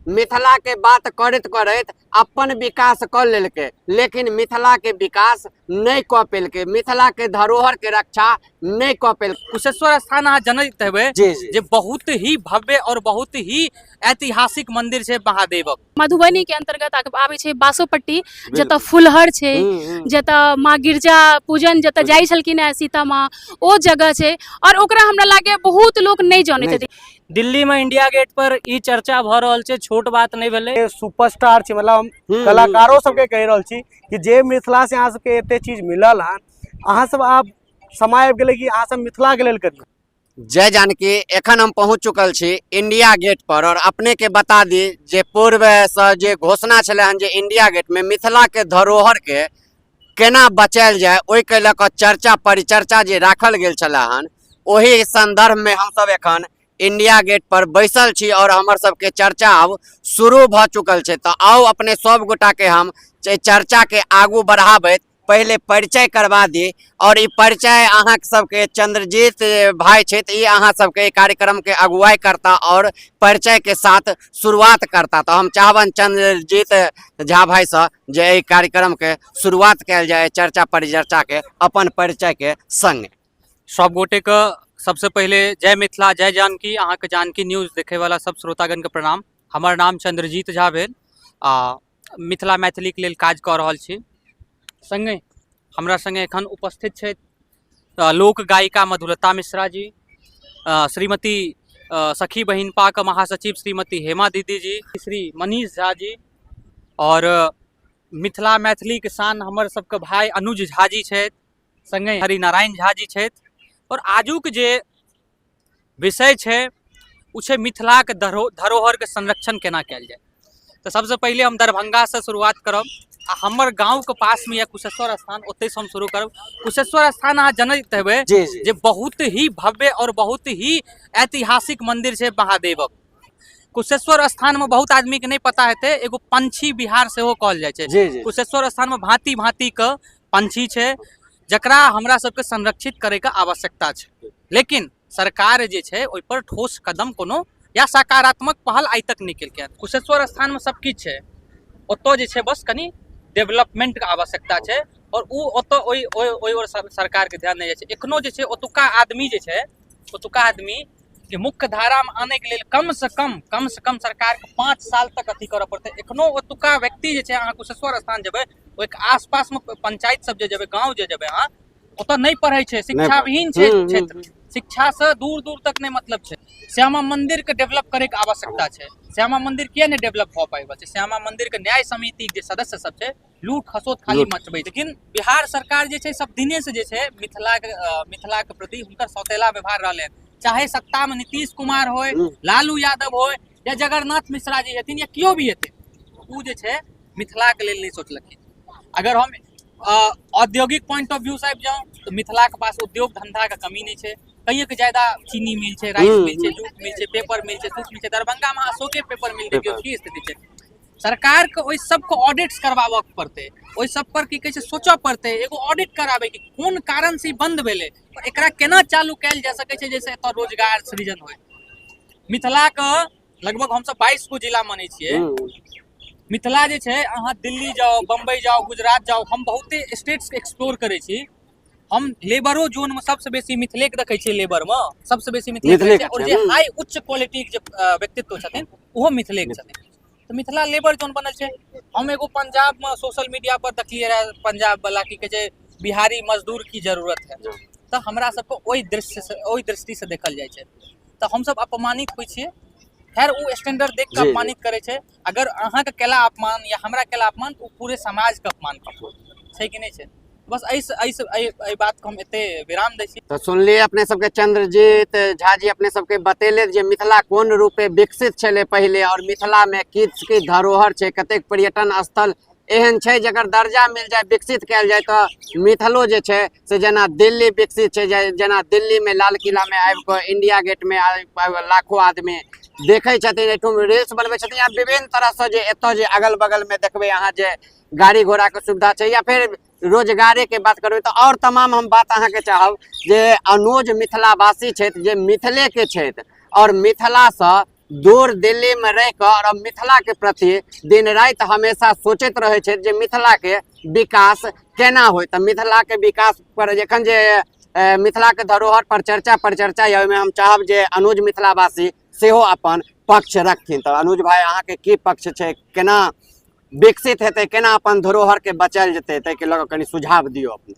मिथिला के बात करैत करैत अपन विकास कऽ लेलकै, लेकिन मिथिला के विकास नहि कऽ पेलकै, मिथिला के धरोहर के रक्षा नहि कऽ पेलकै। कुशेश्वर स्थान अहाँ जनैत हेबै जी जी जे बहुत ही भव्य और बहुत ही ऐतिहासिक मंदिर छै महादेवक। मधुबनी के अंतर्गत आबै छै बासोपट्टी, जतऽ फुलहर छै, जतऽ माँ गिरजा पूजन जतऽ जाइ छलखिन हेँ सीता माँ, ओ जगह छै और ओकरा हमरा लागैए बहुत लोक नहि जनैत हेथिन। दिल्ली में इंडिया गेट पर ई चर्चा भ रहल छै, छोट बात नहीं भेलै। सुपरस्टार छी, मतलब हम कलाकारो सबके कहि रहल छी कि जे मिथिला से अहाँ सबके एते चीज मिलल हन, अहाँ सब आब समय आबि गेलै कि अहाँ सब मिथिला के लेल करियौ। जय जानकी। एखन हम पहुंच चुकल छी इंडिया गेट पर और अपने के बता दी जे पूर्व से जे घोषणा छलै हन जे इंडिया गेट में मिथिला के धरोहर के केना बचायल जाय, ओहि के लऽ कऽ चर्चा परिचर्चा जे राखल गेल छलै हन, ओहि संदर्भ में हमसब एखन इंडिया गेट पर बैसल छी और हमर सबके चर्चा आब शुरू भऽ चुकल छै। तऽ आउ अपने सब गोटा के हम चर्चा के आगू बढ़ाबैत पहिले परिचय करवा दी और ई परिचय अहाँ सबके चंद्रजीत भाई छथि, ई अहाँ सबके कार्यक्रम के अगुवाई करता और परिचय के साथ शुरुआत करता। तो हम चाहबन चंद्रजीत झा भाई से जे एहि कार्यक्रम के शुरुआत कयल जाय चर्चा परिचर्चा के अपन परिचय के संग। सब गोटे के सबसे पहिले जय मिथिला जय जानकी। अहाँ के जानकी न्यूज देखे वाला सब श्रोतागण के प्रणाम। हमर नाम चंद्रजीत झा भेल आ मिथिला मैथिलीके लेल काज कऽ रहल छी। सङ्गे हमरा सङ्गे एखन उपस्थित छथि लोक गायिका मधुलता मिश्रा जी, श्रीमती सखी बहिनपाके महासचिव श्रीमती हेमा दीदी जी, श्री मनीष झा जी आओर मिथिला मैथिलीके शान हमर सबके भाय अनुज झा जी छथि, सङ्गे हरिनारायण झा जी छथि। आओर आजुक जे विषय छै ओ छै मिथिलाके धरोहरके संरक्षण केना कयल जाय। तऽ सबसँ पहिले हम दरभंगासँ शुरुआत करब आ हमर गाँवके पासमे यऽ कुशेश्वर स्थान, ओतहिसँ हम शुरू करब। कुशेश्वर स्थान अहाँ जनैत हेबै जी जी जे बहुत ही भव्य और बहुत ही ऐतिहासिक मंदिर छै महादेवक। कुशेश्वर स्थानमे बहुत आदमीके नहि पता हेतै, एगो पंछी विहार सेहो कहल जाइ छै। जी जी कुशेश्वर स्थानमे भांति भांतिके पंछी छै जकरा हमरा सबके संरक्षित करैके आवश्यकता छै, लेकिन सरकार जे छै ओहि पर ठोस कदम कोनो या सकारात्मक पहल आइ तक नहि केलकै हन। कुशेश्वर स्थानमे सब किछु छै, ओतऽ जे छै बस कनि डेवलपमेंटके आवश्यकता छै और ओ ओतऽ ओहि ओहि ओहि ओर सरकारके ध्यान नहि जाइ छै। एखनो जे छै ओतुका आदमी जे छै, ओतुका आदमी के मुख्य धारामे आनैके लेल कम से कम सरकारके 5 साल तक अथी करऽ पड़तै। एखनो ओतुका व्यक्ति जे छै, अहाँ कुशेश्वर स्थान जेबै, ओहिके आसपासमे पंचायत सब जे जेबै, गाँव जे जेबै अहाँ, ओतऽ नहि पढ़ै छै, शिक्षाविहीन छै क्षेत्र, शिक्षासँ दूर दूर तक नहि मतलब छै। श्यामा मंदिरके डेवलप करैके आवश्यकता छै। श्यामा मंदिर किया नहि डेवलप भऽ पाबि रहल छै? श्यामा मंदिरके न्याय समितिके जे सदस्य सब छै, लूट खसोट खाली मचबै। लेकिन बिहार सरकार जे छै सब दिने से जे छै मिथिलाके प्रति हुनकर सौतेला व्यवहार रहलै हन। चाहे सत्तामे नीतीश कुमार होय, लालू यादव होय या जगन्नाथ मिश्रा जी हेथिन या केओ भी हेथिन, ओ जे छै मिथिलाके लेल नहि सोचलखिन। अगर हम औद्योगिक पॉइंट ऑफ व्यू से आबि जाउ तऽ मिथिलाके पास उद्योग धंधाके कमी नहि छै। कहियो ज्यादा चीनी मिल छै, राइस मिल छै, जूट मिल छै, पेपर मिल छै, सूत मिल छै। दरभंगामे अशोके पेपर मिल देखियौ की स्थिति छै। सरकारके ओहि सबके ऑडिट्स करबाबऽ पड़तै, ओहि सब पर की कहै छै सोचऽ पड़तै, एगो ऑडिट कराबै कि कोन कारण से ई बंद भेलै, एकरा केना चालू कयल जा सकै छै जाहिसँ एतऽ रोजगार सृजन होइ। मिथिलाके लगभग हमसब 22 गो जिला मानै छियै। मिथिला जे छै, अहाँ दिल्ली जाउ, बम्बई जाउ, गुजरात जाउ, हम बहुते स्टेट्स एक्सप्लोर करै छी। हम लेबरो जोनमे सबसँ बेसी मिथिलेके देखै छियै, लेबरमे सबसँ बेसी मिथिले मिथिलेके और जे छै। हाई उच्च क्वालिटीके जे व्यक्तित्व छथिन ओहो मिथिलेके छथिन। तऽ मिथिला लेबर जोन बनल छै। हम एगो पंजाबमे सोशल मीडिया पर देखलियै रहए, पंजाब वाला की कहै छै, बिहारी मजदूर की जरूरत है। तऽ हमरा सबके ओहि दृश्यसँ ओहि दृष्टिसँ देखल जाइ छै तऽ हमसब अपमानित होइ छियै। खैर ओ स्टैंडर्ड देख कऽ अपमानित करै छै। अगर अहाँके केला अपमान या हमरा केला अपमान, तऽ ओ पूरे समाजके अपमान छै कि नहि छै? बस एहि एहि एहि बातके हम एते विराम दै छी। तऽ सुनलियै अपने सबके चंद्रजीत झा जी अपने सबके बतेले जे मिथिला कोन रूपे विकसित छलै पहिले और मिथिलामे की की धरोहर छै, कतेक पर्यटन स्थल एहन छै जकर दर्जा मिल जाय, विकसित कयल जाय तऽ मिथिलो जे छै से जेना दिल्ली विकसित छै, जेना दिल्लीमे लाल किलामे आबि कऽ इंडिया गेटमे आबि लाखो आदमी देखै छथिन, एहिठाम रील्स बनबै छथिन या विभिन्न तरहसँ जे एतऽ जे अगल बगलमे देखबै अहाँ जे गाड़ी घोड़ाके सुविधा छै या फेर रोजगारेके बात करबै तऽ आओर तमाम हम बात अहाँके चाहब जे अनुज मिथिलावासी छथि, जे मिथिलेके छथि और मिथिलासँ दूर दिल्ली में रह कऽ और मिथिला के प्रति दिन राति हमेशा सोचैत रहै छथि जे मिथिला के विकास केना होय। तऽ मिथिला के विकास पर जखन जे मिथिला के धरोहर पर चर्चा परिचर्चा यऽ, ओहिमे हम चाहब जे अनुज मिथिलावासी सेहो अपन पक्ष रखथिन। तऽ अनुज भाई, अहाँके की पक्ष छै, केना विकसित हेतै, केना अपन धरोहर के बचायल जेतै, ताहिके लऽ कऽ कनि सुझाव दियौ अपने।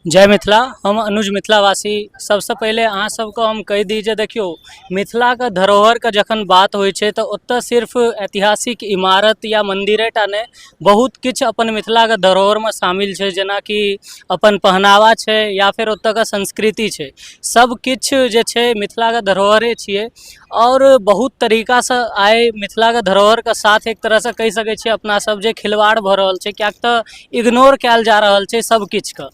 जय मिथिला। हम अनुज मिथिलावासी। सबसँ पहिले अहाँ सबके हम कहि दी जे देखियौ, मिथिलाके धरोहरके जखन बात होइ छै तऽ ओतऽ सिर्फ ऐतिहासिक इमारत या मन्दिरे टा नहि, बहुत किछु अपन मिथिलाके धरोहरमे शामिल छै, जेनाकि अपन पहनावा छै या फेर ओतऽके संस्कृति छै। सब किछु जे छै मिथिलाके धरोहरे छियै। आओर बहुत तरीकासँ आइ मिथिलाके धरोहरके साथ एक तरहसँ कहि सकै छियै अपना सब जे खिलवाड़ भऽ रहल छै, किएक तऽ इग्नोर कयल जा रहल छै सब किछुके,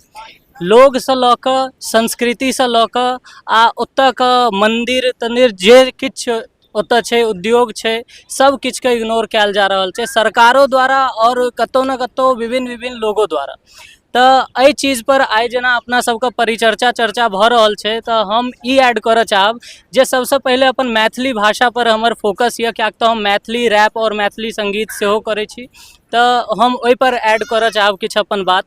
लोगसँ लऽ कऽ संस्कृतिसँ लऽ कऽ आ ओतऽके मन्दिर तन्दिर जे किछु ओतऽ छै, उद्योग छै, सब किछुके इग्नोर कयल जा रहल छै सरकारो द्वारा आओर कतहु ने कतहु विभिन्न विभिन्न लोगो द्वारा। तऽ एहि चीजपर आइ जेना अपना सबके परिचर्चा चर्चा भऽ रहल छै, तऽ हम ई ऐड करऽ चाहब जे सबसँ पहिले अपन मैथिली भाषापर हमर फोकस यऽ, किएक तऽ हम मैथिली रैप आओर मैथिली सङ्गीत सेहो करै छी। तऽ हम ओहिपर ऐड करऽ चाहब किछु अपन बात,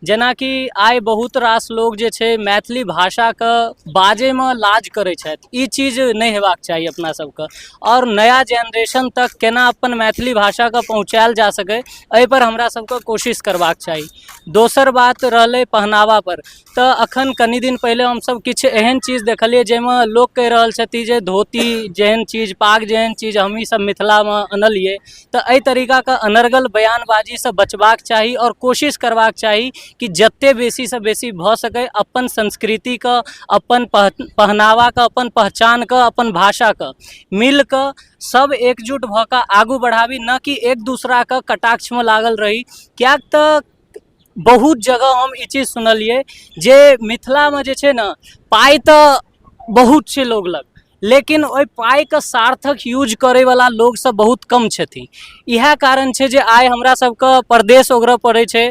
जेनाकि आइ बहुत रास लोग जे छै मैथिली भाषाके बाजैमे लाज करै छथि। ई चीज नहि हेबाक चाही अपना सबके। आओर नया जेनरेशन तक केना अपन मैथिली भाषाके पहुँचायल जा सकै, एहिपर हमरा सबके कोशिश करबाक चाही। दोसर बात रहलै पहनावापर, तऽ अखन कनि दिन पहिले हमसब किछु एहन चीज देखलियै जाहिमे लोक कहि रहल छथि जे धोती जेहन चीज, पाग जेहन चीज हमही सब मिथिलामे अनलियै। तऽ एहि तरीकाके अनर्गल बयानबाजीसँ बचबाक चाही आओर कोशिश करबाक चाही कि जते बेसीसँ बेसी भऽ सकै अपन संस्कृतिके, अपन पहनावाके, अपन पहचानके, अपन भाषाके मिल कऽ सब एकजुट भऽ कऽ आगू बढ़ाबी, न कि एक दूसराके कटाक्षमे लागल रही। किएक तऽ बहुत जगह हम ई चीज सुनलियै जे मिथिलामे जे छै ने पाइ तऽ बहुत छै लोग लग, लेकिन ओहि पाइके सार्थक यूज करैवला लोकसब बहुत कम छथिन। इएह कारण छै जे आइ हमरा सबके परदेश ओगरऽ पड़ै छै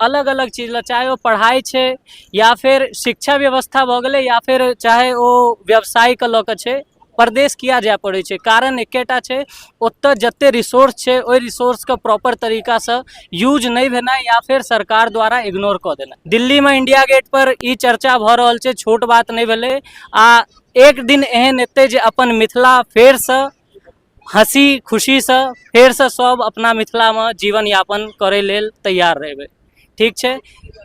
अलग अलग चीज लए, चाहे ओ पढ़ाइ छै या फेर शिक्षा व्यवस्था भऽ गेलै या फेर चाहे ओ व्यवसायके लऽ कऽ छै। परदेश किया जाय पड़ै छै? कारण एकेटा छै, ओतऽ जते रिसोर्स छै ओहि रिसोर्सके प्रॉपर तरीकासँ यूज नहि भेनाइ या फेर सरकार द्वारा इग्नोर कऽ देनाइ। दिल्लीमे इंडिया गेट पर ई चर्चा भऽ रहल छै, छोट बात नहि भेलै। आ एक दिन एहन एतै जे अपन मिथिला फेरसँ हँसी खुशीसँ फेरसँ सब अपना मिथिलामे जीवन यापन करै लेल तैयार रहबै। ठीक छै,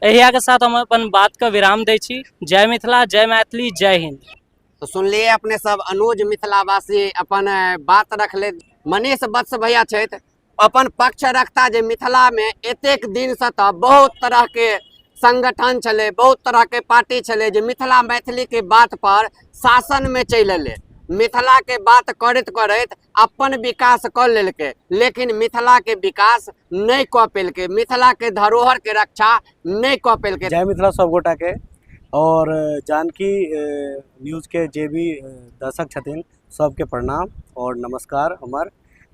एहियाके साथ हम अपन बातके विराम दै छी। जय मिथिला, जय मैथिली, जय हिन्द। तो सुनलिए अपने सब अनुज मिथिलावासी अपन बात रखले। मनीष वत्स भैया छथि, अपन पक्ष रखता जे मिथिला में एतेक दिन से तऽ बहुत तरह के संगठन छलै, बहुत तरह के पार्टी छलै जे मिथिला मैथिली के बात पर शासन में चलि एलै, मिथिला के बात करैत करैत अपन विकास कऽ लेलकै, लेकिन मिथिला के विकास नहि कऽ पेलकै, मिथिला के धरोहर के रक्षा नहि कऽ पेलकै। जय मिथिला सब गोटा के और जानकी न्यूज के जे भी दर्शक छथिन सबके प्रणाम और नमस्कार हमर।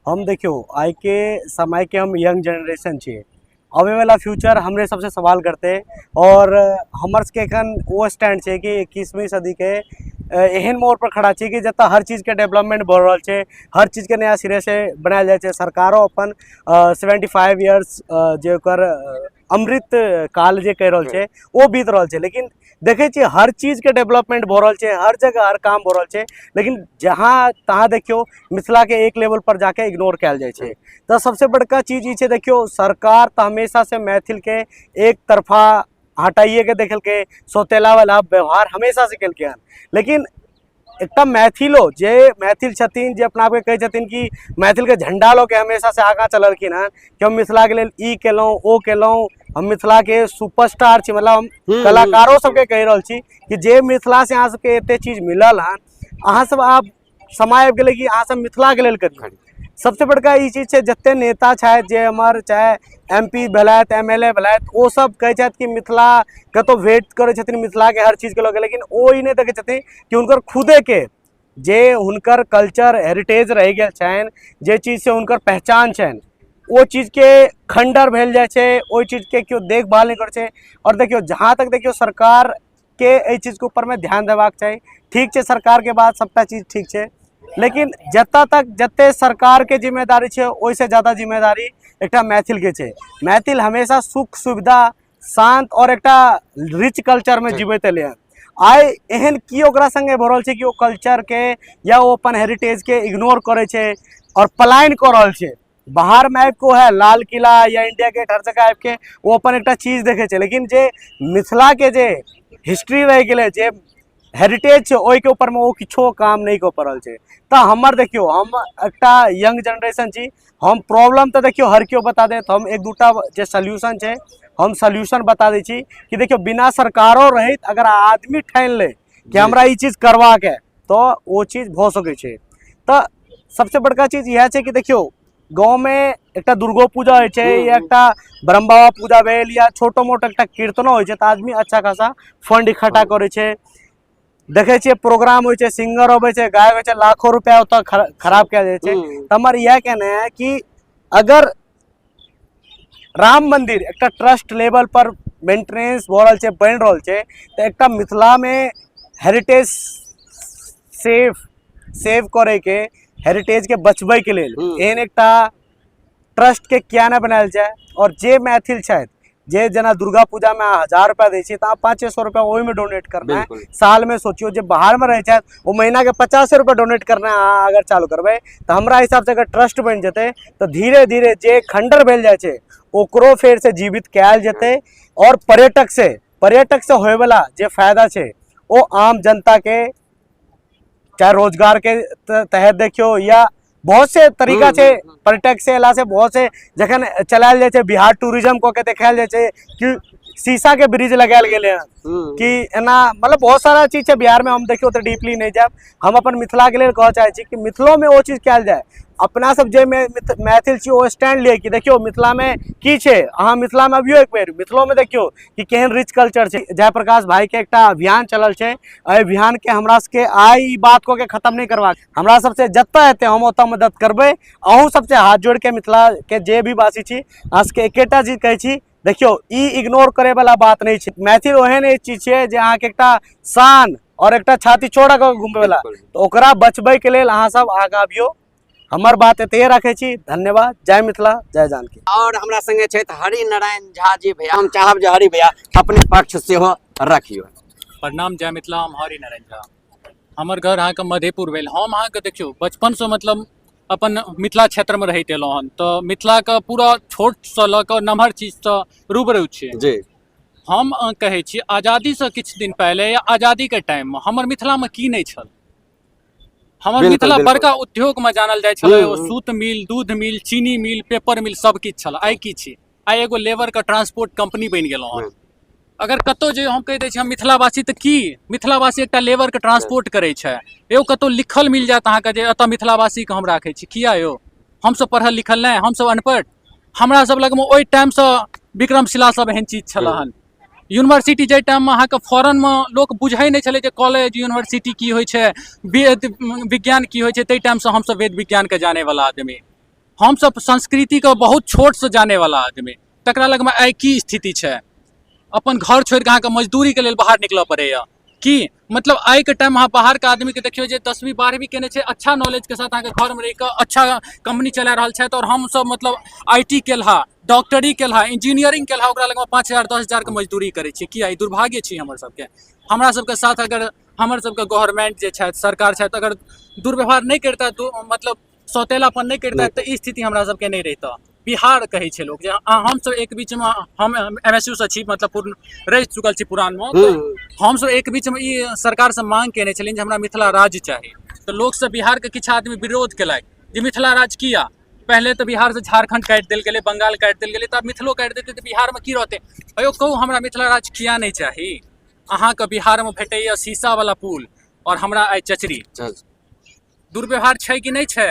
हम देखियौ आइ के समय के हम यंग जनरेशन छियै, आबै वाला फ्यूचर हमरे सबसे सवाल करतै और हमर सबके एखन ओ स्टैंड छै कि 21वीं सदी के एहन मोड़ पर खड़ा छी कि जतऽ हर चीजके डेवलपमेंट भऽ रहल छै, हर चीजके नया सिरे से बनायल जाइ छै। सरकारो अपन 75 इयर्स जे ओकर अमृत काल जे कहि रहल छै ओ बीत रहल छै, लेकिन देखै छियै हर चीजके डेवलपमेंट भऽ रहल छै, हर जगह हर काम भऽ रहल छै, लेकिन जहाँ तहाँ देखियौ मिथिलाके एक लेवल पर जाके इग्नोर कयल जाइ छै। तऽ सबसे बड़का चीज ई छै, देखियौ सरकार तऽ हमेशा से मैथिलके एक तरफा हटाइएके देखलकै, सौतेला वाला व्यवहार हमेशा से केलकै हन, लेकिन एकटा मैथिलो जे मैथिल छथिन जे अपना आपके कहै छथिन कि मैथिलके झंडा लऽ के हमेशा से आगाँ चललखिन हन कि हम मिथिलाके लेल ई केलहुँ ओ केलहुँ, हम मिथिलाके सुपरस्टार छी, मतलब हम कलाकारो सबके कहि रहल छी कि जे मिथिला से अहाँ सबके एते चीज मिलल हन, अहाँ सब आब समय आबि गेलै कि अहाँ सब मिथिलाके लेल करियौ। सबसे बड़का ई चीज छै जते नेता छथि जे हमर चाहे एम पी भेलथि, एम एल ए भेलथि, ओ सब कहै छथि कि मिथिला कतौ वेट करै छथिन मिथिलाके हर चीजके लऽ के, लेकिन ओ ई नहि देखै छथिन कि हुनकर खुदेके जे हुनकर कल्चर हेरिटेज रहि गेल छनि, जे चीजसँ हुनकर पहचान छनि, ओ चीजके खण्डर भेल जाइ छै, ओहि चीजके केओ देखभाल नहि करै छै। आओर देखियौ जहाँ तक देखियौ सरकारके एहि चीजके ऊपरमे ध्यान देबाक चाही। ठीक छै, सरकारके बात सबटा चीज ठीक छै, लेकिन जतऽ तक जते सरकारके जिम्मेदारी छै, ओहिसँ ज्यादा जिम्मेदारी एकटा मैथिलके छै। मैथिल हमेशा सुख सुविधा, शान्त आओर एकटा रिच कल्चरमे जीबैत एलै हँ। आइ एहन की ओकरा सङ्गे भऽ रहल छै कि ओ कल्चरके या ओ अपन हेरिटेजके इग्नोर करै छै आओर पलायन कऽ रहल छै बाहरमे आबि कऽ? ओएह लाल किला या इंडिया गेट, हर जगह आबि कऽ ओ अपन एकटा चीज देखै छै, लेकिन जे मिथिलाके जे हिस्ट्री रहि गेलै, जे हेरिटेज छै, ओहिके ऊपरमे ओ किछो काम नहि कऽ पा रहल छै। तऽ हमर देखियौ, हम एकटा यंग जनरेशन छी। हम प्रॉब्लम तऽ देखियौ हर केओ बता देत, हम एक दूटा जे सल्यूशन छै, हम सल्यूशन बता दै छी कि देखियौ, बिना सरकारो रहैत अगर आदमी ठानि लै कि हमरा ई चीज करबाक है, तऽ ओ चीज भऽ सकै छै। तऽ सबसे बड़का चीज इएह छै कि देखियौ, गाँवमे एकटा दुर्गो पूजा होइ छै या एकटा ब्रह्म बाबा पूजा भेल या छोटो मोटो एकटा कीर्तनो होइ छै, तऽ आदमी अच्छा खासा फंड इकट्ठा करै छै। देखै छियै, प्रोग्राम होइ छै, सिंगर अबै छै, गायक होइ छै, लाखो रुपया ओतऽ खराब कयल जाइ छै। तऽ हमर इएह कहनाइ है कि अगर राम मंदिर एकटा ट्रस्ट लेवल पर मेंटेनेंस भऽ रहल छै, बनि रहल छै, तऽ एकटा मिथिलामे हेरिटेज सेफ सेव करैके, हेरिटेजके बचबैके लेल एहन एकटा ट्रस्टके किया नहि बनायल जाय? आओर जे मैथिल छथि, जे जेना दुर्गा पूजामे अहाँ 1000 रुपया दै छियै, तऽ अहाँ 500 रुपया ओहिमे डोनेट करना है। सालमे सोचियौ, जे बाहरमे रहै छथि ओ महीनाके 50 रुपया डोनेट करना अहाँ अगर चालू करबै, तऽ हमरा हिसाबसँ अगर ट्रस्ट बनि जेतै, तऽ धीरे धीरे जे खंडर भेल जाइ छै, ओकरो फेरसँ जीवित कयल जेतै। आओर पर्यटक से होयवला जे फायदा छै, ओ आम जनताके चाहे रोजगारके तहत देखियौ या बहुत से तरीका छै। पर्यटक से एला से बहुत से जखन चलायल जाइ छै, बिहार टूरिज्म कऽ के देखायल जाइ छै कि शीशा के ब्रिज लगायल गेलै हन, कि एना मतलब बहुत सारा चीज छै बिहारमे। हम देखियौ तऽ डीपली नहि जायब। हम अपन मिथिलाके लेल कहऽ चाहै छी कि मिथिलोमे ओ चीज कयल जाय। अपना सब जे मैथिल छी, ओ स्टैंड लिअ कि देखियौ, मिथिलामे की छै। अहाँ मिथिलामे अबियौ एक बेर, मिथिलोमे देखियौ कि केहन रिच कल्चर छै। जयप्रकाश भाईके एकटा अभियान चलल छै। एहि अभियानके हमरा सबके आइ ई बात कऽ के खतम नहि करबाक। हमरा सबसे जतऽ हेतै, हम ओतऽ मदद करबै। अहूँ सबसे हाथ जोड़िके, मिथिलाके जे भी वासी छी, अहाँ सबके एकेटा चीज कहै छी, देखियौ, ई इग्नोर करे वाला बात नहि छै। मैथिल ओहन एक चीज छियै जे अहाँके एकटा शान और एकटा छाती चौड़ा कऽ के घुमबै वाला। तऽ ओकरा बचबैके लेल अहाँ सब आगाँ अबियौ। हमर बात एतहे राखै छी। धन्यवाद। जय मिथिला, जय जानकी। और हमरा संगे छथि हरि नारायण झा जी भैया। हम चाहब जे हरि भैया अपने पक्ष सेहो रखियौ। प्रणाम, जय मिथिला। हम हरि नारायण झा, हमर घर अहाँके मधेपुर भेल। हम अहाँके देखियौ, बचपनसँ मतलब अपन मिथिला क्षेत्रमे रहैत एलहुँ हन, तऽ मिथिलाके पूरा छोटसँ लऽ कऽ नमहर चीजसँ रूबरू छी। हम कहै छी, आजादीसँ किछु दिन पहिले या आजादीके टाइममे हमर मिथिलामे की नहि छल? हमर मिथिला बड़का उद्योगमे जानल जाइ छलै। ओ सूत मिल, दूध मिल, चीनी मिल, पेपर मिल, सब किछु छल। आइ की छी? आइ एगो लेबरके ट्रांसपोर्ट कंपनी बनि गेलहुँ हन। अगर कतहु जे हम कहि दै छी हम मिथिलावासी, तऽ की मिथिलावासी एकटा लेबरके ट्रांसपोर्ट करै छै यौ? कतहु लिखल मिल जायत अहाँके जे एतऽ मिथिलावासीके हम राखै छी? किया यौ? हमसब पढ़ल लिखल नहि, हमसब अनपढ़। हमरा सब लगमे ओहि टाइमसँ विक्रमशिला सब एहन चीज छल हन। यूनिवर्सिटी जाहि टाइममे अहाँके फॉरेनमे लोक बुझै नहि छलै जे कॉलेज यूनिवर्सिटी की होइ छै, वेद विज्ञान की होइ छै, ताहि टाइमसँ हमसब वेद विज्ञानके जानैवला आदमी, हमसब संस्कृतिके बहुत छोटसँ जानैवला आदमी, तकरा लगमे आइ की स्थिति छै? अपन घर छोड़िकऽ अहाँके मजदूरीके लेल बाहर निकलऽ पड़ैए की? मतलब आइके टाइम अहाँ बाहरके आदमीके देखियौ जे 10वीं 12वीं केने छै, अच्छा नॉलेजके साथ अहाँके घरमे रहि कऽ अच्छा कम्पनी चला रहल छथि, आओर हमसब मतलब I T केलहा, डॉक्टरी केलहा, इंजीनियरिंग केलहा, ओकरा लगमे 5000 10,000के मजदूरी करै छियै। किया? ई दुर्भाग्य छी हमर सबके। हमरा सबके साथ अगर हमर सबके गवर्नमेंट जे छथि, सरकार छथि, अगर दुर्व्यवहार नहि करितथि, मतलब सौतेलापन नहि करितथि, तऽ ई स्थिति हमरा सबके नहि रहितऽ। बिहार कहै छै लोक जे हमसब एक बीचमे, हम एम एस यू सँ छी, मतलब पूर्ण रहि चुकल छी पुरानमे, तऽ हमसब एक बीचमे ई सरकारसँ मांग केने छलियनि जे हमरा मिथिला राज्य चाही। तऽ लोकसब, बिहारके किछु आदमी विरोध केलथि जे मिथिला राज्य किया? पहिले तऽ बिहारसँ झारखण्ड काटि देल गेलै, बंगाल काटि देल गेलै, तऽ आब मिथिलो काटि देतै तऽ बिहारमे की रहतै? अयौ कहू, हमरा मिथिला राज्य किया नहि चाही? अहाँके बिहारमे भेटैए शीशावला पुल आओर हमरा आइ चचरी। दुर्व्यवहार छै कि नहि छै?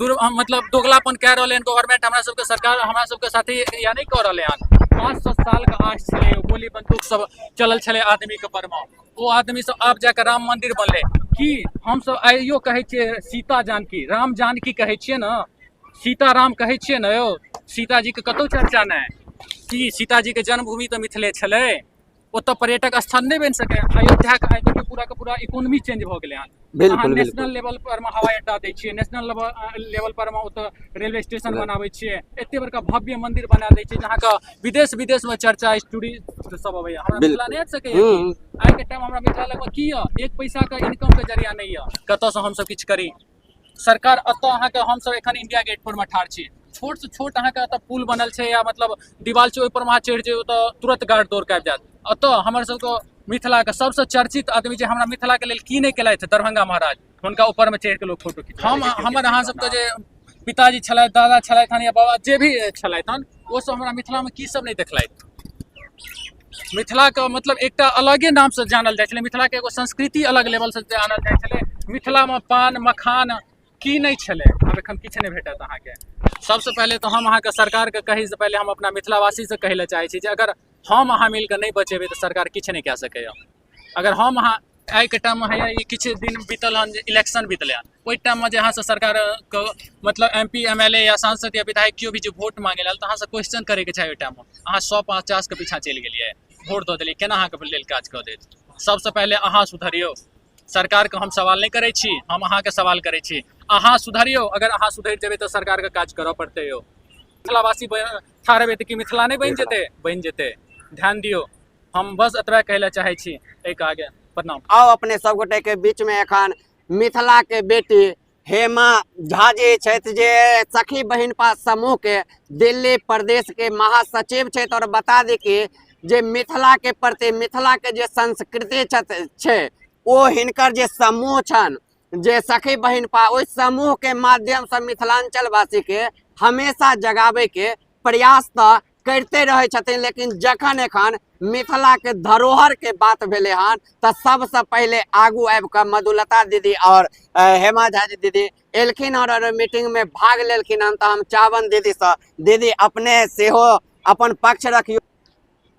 मतलब दोगलापन कए रहलै हन गवर्नमेंट हमरा सबके, सरकार हमरा सबके साथे या नहि कऽ रहलै हन? 500 सालके आस छलै, गोली बंदूक सब चलल छलै आदमीके परमे, ओ आदमी सब आब जाके राम मंदिर बनलै। की हमसब आइयो कहै छियै सीता जानकी, राम जानकी कहै छियै ने, सीता राम कहै छियै ने यौ? सीताजीके कतहु चर्चा नहि। की सीताजीके जन्मभूमि तऽ मिथिले छलै? ओतऽ पर्यटक स्थल नहि बनि सकै? अयोध्याके आइ देखियौ, पूरा के पूरा इकोनॉमी चेंज भऽ गेलै हन। अहाँ नेशनल लेवल पर मे हवाई अड्डा दै छियै, नेशनल लेवल पर मे ओतऽ रेलवे स्टेशन बनाबै छियै, एते बड़का भव्य मंदिर बना दै छियै जहाँके विदेश विदेश मे चर्चा अछि, टूरिस्ट सब अबैया। हमरा मिथिला नहि आबि सकैया की? आइ के टाइम हमरा मिथिला लगमे की यऽ? एक पैसा के इनकम के जरिया नहि यऽ, कतऽसँ हमसब किछु करी? सरकार एतऽ अहाँके, हमसब एखन इंडिया गेट पर मे ठाढ़ छी, छोट से छोट अहाँके एतऽ पुल बनल छै या मतलब दीवाल छै, ओहि पर अहाँ चढ़ि जइयौ तऽ तुरत गार्ड दौड़ के आबि जायत। एतऽ हमर सबके मिथिलाके सबसँ चर्चित आदमी जे हमरा मिथिलाके लेल की नहि केलथि, दरभंगा महाराज, हुनका ऊपरमे चढ़ि के लोक फोटो खींच। हम हमर अहाँ सबके जे पिताजी छलथि, दादा छलथि हन या बाबा जे भी छलथि हन, ओ सब हमरा मिथिलामे की सब नहि देखलथि। मिथिलाके मतलब एकटा अलगे नामसँ जानल जाइ छलै, मिथिलाके एगो संस्कृति अलग लेवलसँ जानल जाइ छलै। मिथिलामे पान मखान की नहि छलै, आब एखन किछु नहि भेटत अहाँके। सबसँ पहिले तऽ हम अहाँके सरकारके कहैसँ पहिले हम अपना मिथिलावासीसँ कहै लए चाहै छी जे अगर हम अहाँ मिलके नहि बचेबै तऽ सरकार किछु नहि कए सकैए। अगर हम अहाँ आइके टाइममे हैया ई किछु दिन बीतल हन जे इलेक्शन बीतलै हन, ओहि टाइममे जे अहाँसँ सरकारके मतलब M P, M L A या सांसद या विधायक केओ भी जे वोट मांगे लए तऽ अहाँसँ क्वेश्चन करैके चाही। ओहि टाइममे अहाँ 150 के पीछा चलि गेलियै, वोट दऽ देलियै, केना अहाँके लेल काज कऽ देत? सबसँ पहिले अहाँ सुधरियौ। सरकारके हम सवाल नहि करै छी, हम अहाँके सवाल करै छी, अहाँ सुधरियौ। अगर अहाँ सुधरि जेबै तऽ सरकारके काज करऽ पड़तै यौ। मिथिलावासी ठाढ़ हेबै तऽ की मिथिला नहि बनि जेतै? बनि जेतै। ध्यान दियौ। हम बस एतबे कहै लए चाहै छी, एहिके आगे प्रणाम। आउ अपने सब गोटे के बीच में एखन मिथिला के बेटी हेमा झा जी छथि, जे सखी बहिनपा समूह के दिल्ली प्रदेश के महासचिव छथि। और बता दी कि जे मिथिला के प्रति, मिथिला के जे संस्कृति छै, ओ हिनकर जे समूह छनि जे सखी बहिनपा, ओहि समूह के माध्यम से मिथिलांचल वासी के हमेशा जगावे के प्रयास तऽ करिते रहै छथिन। लेकिन जखन एखन मिथिला के धरोहर के बात भेलै हन तऽ सबसँ पहिले आगू आबि कऽ मधुलता दीदी और हेमा झा जी दीदी एलखिन और मीटिंग में भाग लेलखिन हन। तऽ हम चाहबनि दीदीसँ, दीदी अपने सेहो अपन पक्ष रखियौ।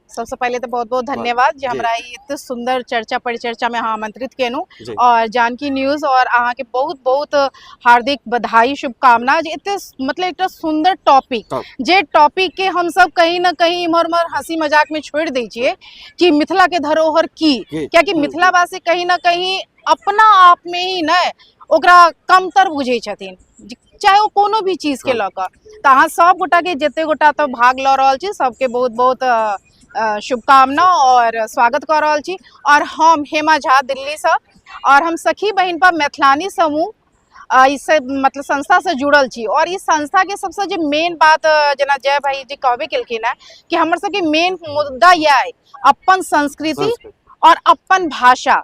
सबसँ पहिले तऽ बहुत बहुत धन्यवाद जे हमरा ई एते सुन्दर चर्चा परिचर्चा में अहाँ आमंत्रित केलहुँ और जानकी न्यूज और अहाँके बहुत बहुत हार्दिक बधाई शुभकामना जे एते मतलब एकटा सुन्दर टॉपिक, जे टॉपिक के हमसब कहीं ना कहीं इम्हर उम्हर हंसी मजाक में छोड़ि दै छियै कि मिथिला के धरोहर की, कियाकि मिथिलावासी कहीं ना कहीं अपना आप में ही नहि ओकरा कमतर बुझै छथिन, चाहे ओ कोनो भी चीज के लऽ कऽ। तऽ अहाँ सब गोटा के जते गोटा तऽ भाग लऽ रहल छी, सबके बहुत बहुत शुभकामना और स्वागत कऽ रहल छी। और हम हेमा झा दिल्लीसँ, और हम सखी बहिनपा मैथिलानी समूह इस मतलब संस्था से जुड़ल छी। और इस संस्था के सबसे जे मेन बात, जेना जय भाई जी कहबे केलखिन है कि हमर सबके मेन मुद्दा यह है अपन संस्कृति और अपन भाषा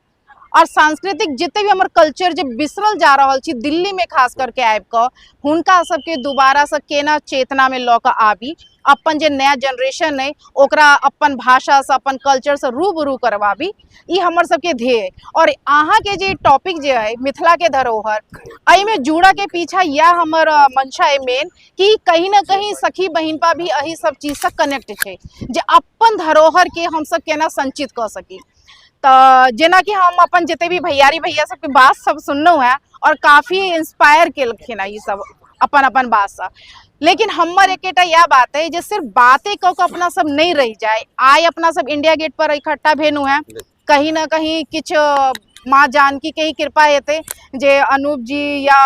और सांस्कृतिक जिते भी हमर कल्चर जे बिसरल जा रहल छी दिल्ली में खास करके आबि कऽ, हुनका सबके दोबारा से केना चेतना में लऽ कऽ आबी, अपन जे नया जनरेशन अइ ओकरा अपन भाषासँ अपन कल्चरसँ रूबरू करबाबी, ई हमर सबके ध्येय। और अहाँके जे टॉपिक जे अइ मिथिलाके धरोहर, एहिमे जुड़ऽके पीछा इएह हमर मंशा अइ मेन कि कहीं ना कहीं सखी बहिनपा भी एहि सब चीजसँ कनेक्ट छै जे अपन धरोहरके हमसब केना संचित कऽ सकी। तऽ जेनाकि हम अपन जते भी भैयारी भैया सबके बात सब सुनलहुँ हेँ और काफी इंस्पायर केलखिन हेँ ई सब अपन अपन बातसँ, लेकिन हमर एकेटा इएह बात अइ जे सिर्फ बाते कऽ कऽ अपना सब नहि रहि जाय। आइ अपना सब इंडिया गेट पर इकट्ठा भेलहुँ हेँ, कहीं ना कहीं किछु माँ जानकी के ही कृपा हेतै जे अनूप जी या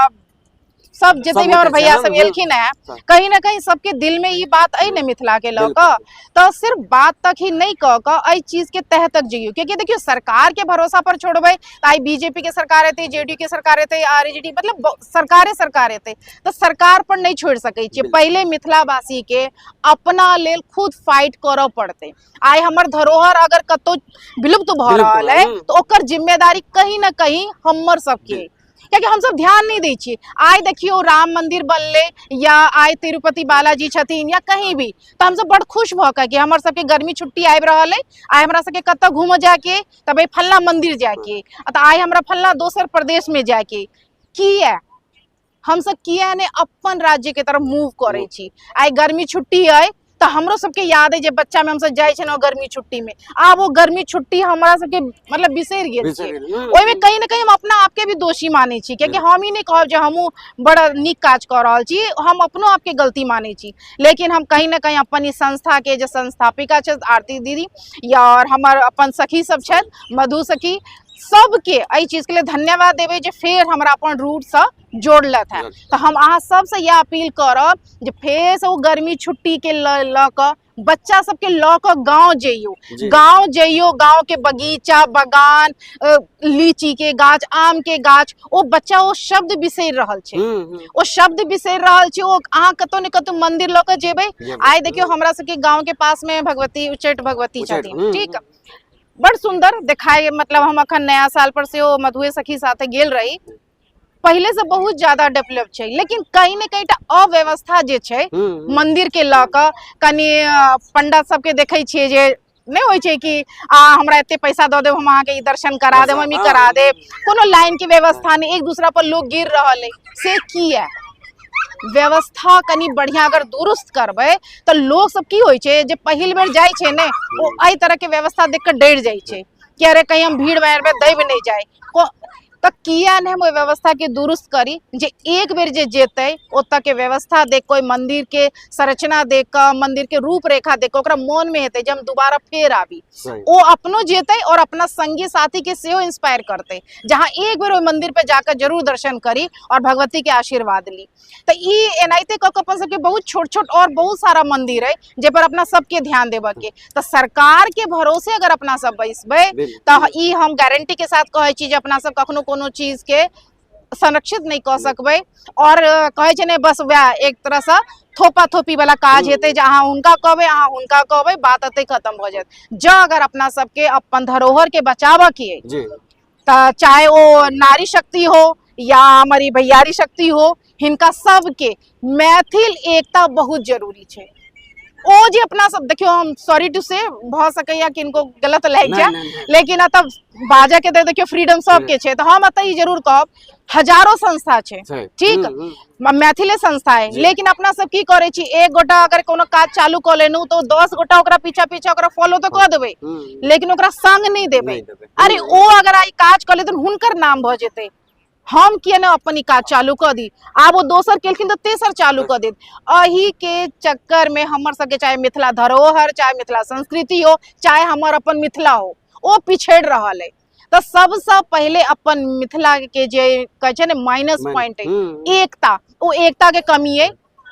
सब जते भी हमर भैया सब एलखिन है, कहीं ना कहीं सबके दिल में ई बात अइ ने मिथिला के लऽ कऽ, तऽ सिर्फ बात तक ही नहीं कऽ कऽ एहि चीज के तह तक जइयौ। क्योंकि देखियौ सरकार के भरोसा पर छोड़बै तऽ आइ बीजेपी के सरकार एतै, जेडीयू के सरकार एतै, आरजेडी, मतलब सरकारे सरकार एतै, तऽ सरकार पर नहीं छोड़ि सकै छियै। पहिले मिथिलावासी के अपना लेल खुद फाइट करऽ पड़तै। आइ हमर धरोहर अगर कतौ विलुप्त भऽ रहल अइ तऽ ओकर जिम्मेदारी कहीं ना कहीं हमर सबके अइ, कियाकि हमसब ध्यान नहि दै छियै। आइ देखियौ राम मंदिर बनलै या आइ तिरुपति बालाजी छथिन या कहीं भी, तऽ हमसब बड़ खुश भऽ कऽ कि हमर सबके गर्मी छुट्टी आबि रहल अइ, आइ हमरा सबके कतऽ घूमऽ जायके अइ, तऽ भाइ फल्लाँ मंदिर जायके अइ, तऽ आइ हमरा फल्लाँ दोसर प्रदेशमे जायके अइ। किया हमसब किया नहि अपन राज्यके तरफ मूव करै छी? आइ गर्मी छुट्टी अइ तऽ हमरो सबके याद अइ जे बच्चामे हमसब जाइ छलहुँ गर्मी छुट्टीमे, आब ओ गर्मी छुट्टी हमरा सबके मतलब बिसरि गेल छै। ओहिमे कहीं ने कहीं हम अपना आपके भी दोषी मानै छी, कियाकि हम ई नहि कहब जे हमहूँ बड़ा नीक काज कऽ रहल छी, हम अपनो आपके गलती मानै छी। लेकिन हम कहीं ने कहीं अपन ई संस्थाके जे संस्थापिका छथि आरती दीदी या और हमर अपन सखी सब छथि मधु सखी, सबके एहि चीजके लेल धन्यवाद देबै जे फेर हमरा अपन रूटसँ जोड़लथि हेँ। तऽ हम अहाँ सबसँ इएह अपील करब जे फेरसँ ओ गर्मी छुट्टीके लऽ कऽ बच्चा सबके लऽ कऽ गाँव जइयौ, गाँव जइयौ, गाँवके बगीचा बगान, लीचीके गाछ, आमके गाछ, ओ बच्चा ओ शब्द बिसरि रहल छै, ओ शब्द बिसरि रहल छै। ओ अहाँ कतौ ने कतौ मंदिर लऽ कऽ जेबै। आइ देखियौ हमरा सबके गाँव के पास में भगवती उच्चैठ भगवती छथिन, ठीक, बड़ सुंदर देखाय। मतलब हम अखन नया साल पर सेहो मधुए सखी साथे गेल रही। पहिले से बहुत ज्यादा डेवलप छै, लेकिन कहीं ने कहीं अव्यवस्था जे छै मंदिर के लऽ कऽ, कनि पंडा सबके देखै छियै जे नहि होइ छै कि आ हमरा एते पैसा दऽ देब, हम अहाँके ई दर्शन करा देब, हम ई करा देब, कोनो लाइन के व्यवस्था नहि, एक दूसरा पर लोग गिर रहल है, से किया? व्यवस्था कनि बढ़िया अगर दुरुस्त करबै तऽ लोग सब की होइ छै जे पहिल बेर जाइ छै ने, ओ एहि तरह के व्यवस्था देख कऽ डरि जाइ छै कि अरे कहीं हम भीड़ भाड़ में दबि नहि जाय। तऽ किया नहि हम ओहि व्यवस्था के दुरुस्त करी जे एक बेर जे जेतै ओतऽ के व्यवस्था देख कऽ, ओहि मंदिर के संरचना देख कऽ, मंदिर के रूपरेखा देख कऽ ओकरा मोन में हेतै जे हम दोबारा फेर आबी। ओ अपनो जेतै और अपना संगी साथी के सेहो इंस्पायर करतै जहाँ एक बेर ओहि मंदिर पे जाकर जरूर दर्शन करी और भगवती के आशीर्वाद ली। तऽ ई एनाहिते कऽ कऽ अपन सबके बहुत छोट छोट और बहुत सारा मंदिर है जे पर अपना सबके ध्यान देबऽ के। तऽ सरकार के भरोसे अगर अपना सब बैसबै तऽ ई हम गारंटी के साथ कहै छी जे अपना सब कखनो कोनो चीज के संरक्षित नहीं कऽ सकबै। और कहै छै ने, बस वएह एक तरहसँ थोपा थोपी वाला काज हेतै जे अहाँ हुनका कहबै, अहाँ हुनका कहबै, बात एतै खत्म भऽ जायत। जँ अगर अपना सबके अपन धरोहर के बचाबऽ के अइ तऽ चाहे ओ नारी शक्ति हो या हमर ई भैयारी शक्ति हो, हिनका सबके मैथिल एकता बहुत जरूरी छै। ओ जे अपना सब देखियौ, हम सॉरी टू से भऽ सकैया किनको गलत लागि जाय, लेकिन एतऽ बाजऽ के तऽ देखियौ फ्रीडम सबके छै। तऽ हम एतऽ ई जरूर कहब, हजारो संस्था छै, ठीक, मैथिले संस्था है, लेकिन अपना सब की करै छी, एक गोटा अगर कोनो काज चालू कऽ लेलहुँ तऽ 10 गोटा ओकरा पीछा पीछा ओकरा फॉलो तऽ कऽ देबै, लेकिन ओकरा संग नहि देबै। अरे ओ अगर आइ काज कऽ लेथिन हुनकर नाम भऽ जेतै, हम किया ने अपन ई काज चालू कऽ दी? आब ओ दोसर केलखिन तऽ तेसर चालू कऽ देत। एहि के चक्कर में हमर सबके चाहे मिथिला धरोहर, चाहे मिथिला संस्कृति हो, चाहे हमर अपन मिथिला हो, ओ पिछड़ि रहल है। तऽ सबसँ पहिले अपन मिथिला के जे कहै छै ने माइनस पॉइंट है एकता, ओ एकता के कमी है।